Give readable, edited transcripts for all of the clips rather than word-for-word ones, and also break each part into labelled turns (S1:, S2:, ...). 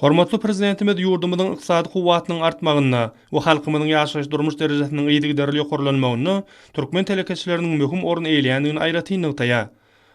S1: Hormatly Prezidentimiz ýurdumyzyň ykdysady kuwwatynyň artmagynda we halkymyzyň ýaşaýyş-durmuş derejesiniň yzygiderli ýokarlanmagynda türkmen telekeçileriniň möhüm orun eýeleýändigini aýratyn nygtaýar.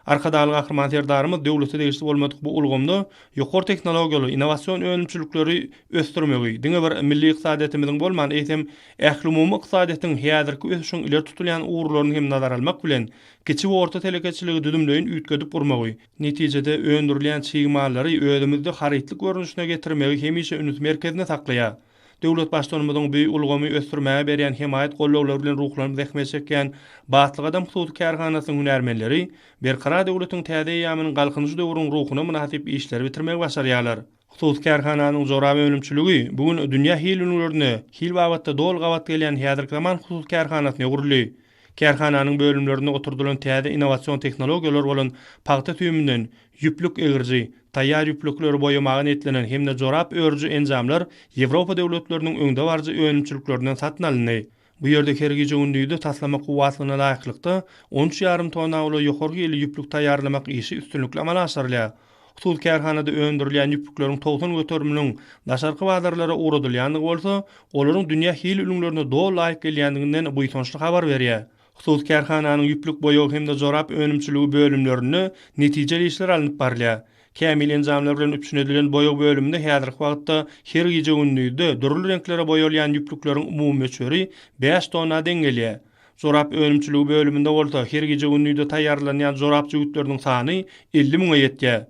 S1: Arkadagly Gahryman Serdarymyz döwlete degişli bolmadyk bu ulgamda ýokary tehnologiýaly, innowasion önümçilikleri ösdürmegi, diňe bir milli ykdysadyýetimiziň bolman, eýsem, ählumumy ykdysadyýetiň häzirki ösüşiň ileri tutulýan ugurlaryny hem nazara almak bilen, kiçi we orta telekeçiligi düzümleýin üýtgedip gurmagy, netijede öndürilýän çig mallary özümizde harytlyk görnüşine getirmegi hemişe üns merkezinde saklaýar. Döwlet Baştutanymyzyň bu ulgamy ösdürmäge berýän hemaýat gollawlary bilen ruhlanyp zähmet çekýän Batly gadam hususy kärhanasynyň hünärmenleri Berkarar döwletiň täze eýýamynyň Galkynyşy döwrüň ruhuna mynasyp işleri bitirmegi başarýarlar. Hususy kärhananyň jorap önümçiligi bu gün dünýä hil ülňülerine hil babatda doly gabat gelýän häzirki zaman hususy kärhanasyna öwrüldi. Kärhananyň bölümlerinde oturdylan täze innowasion tehnologiýalar bolan pagta süýüminden ýüplük egiriji, taýýar ýüplükleri boýamaga niýetlenen hem-de jorap örüji enjamlar Ýewropa döwletleriniň öňdebaryjy önümçiliklerinden satyn alyndy. Bu ýerde her gije-gündizde taslama kuwwatlygyna laýyklykda on üç ýarym tonna uly ýokary hilli ýüplük taýýarlamak işi üstünlikli amala aşyrylýar. Hususy kärhanada öndürilýän ýüplükleriň 90 göteriminiň daşarky bazarlara ugradylýandygy bolsa, olaryň dünýä hil ülňülerine doly laýyk gelýändiginden buýsançly habar berýär. Hususy kärhananyň ýüplük boýag hem-de jorap önümçiligi bölümlerinde netijeli işler alnyp barylýar. Kämil enjamlar bilen üpjün edilen boýag bölüminde häzirki wagtda her gije-gündizde dürli reňklere boýalýan ýüplükleriň umumy möçberi bäş tonna deň gelýär. Jorap önümçiligi bölüminde bolsa her gije-gündizde taýýarlanýan jorap jübütleriniň sany 50 müňe ýetýär.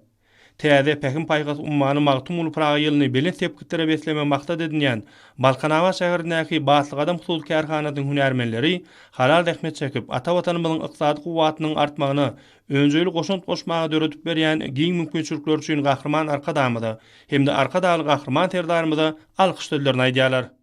S1: Täze Pähim-paýhas ummany Magtymguly Pyragy ýylyny belent sepgitlere beslemegi maksat edinýän Balkanabat şäherindäki Batly gadam hususy kärhanasynyň hünärmenleri halal zähmet çekip, ata Watanymyzyň ykdysady kuwwatynyň artmagyna önjeýli goşant goşmaga döredip berýän giň mümkinçilikleri üçin Gahryman Arkadagymyza hem-de Arkadagly Gahryman Serdarymyza alkyş sözlerini aýdýarlar.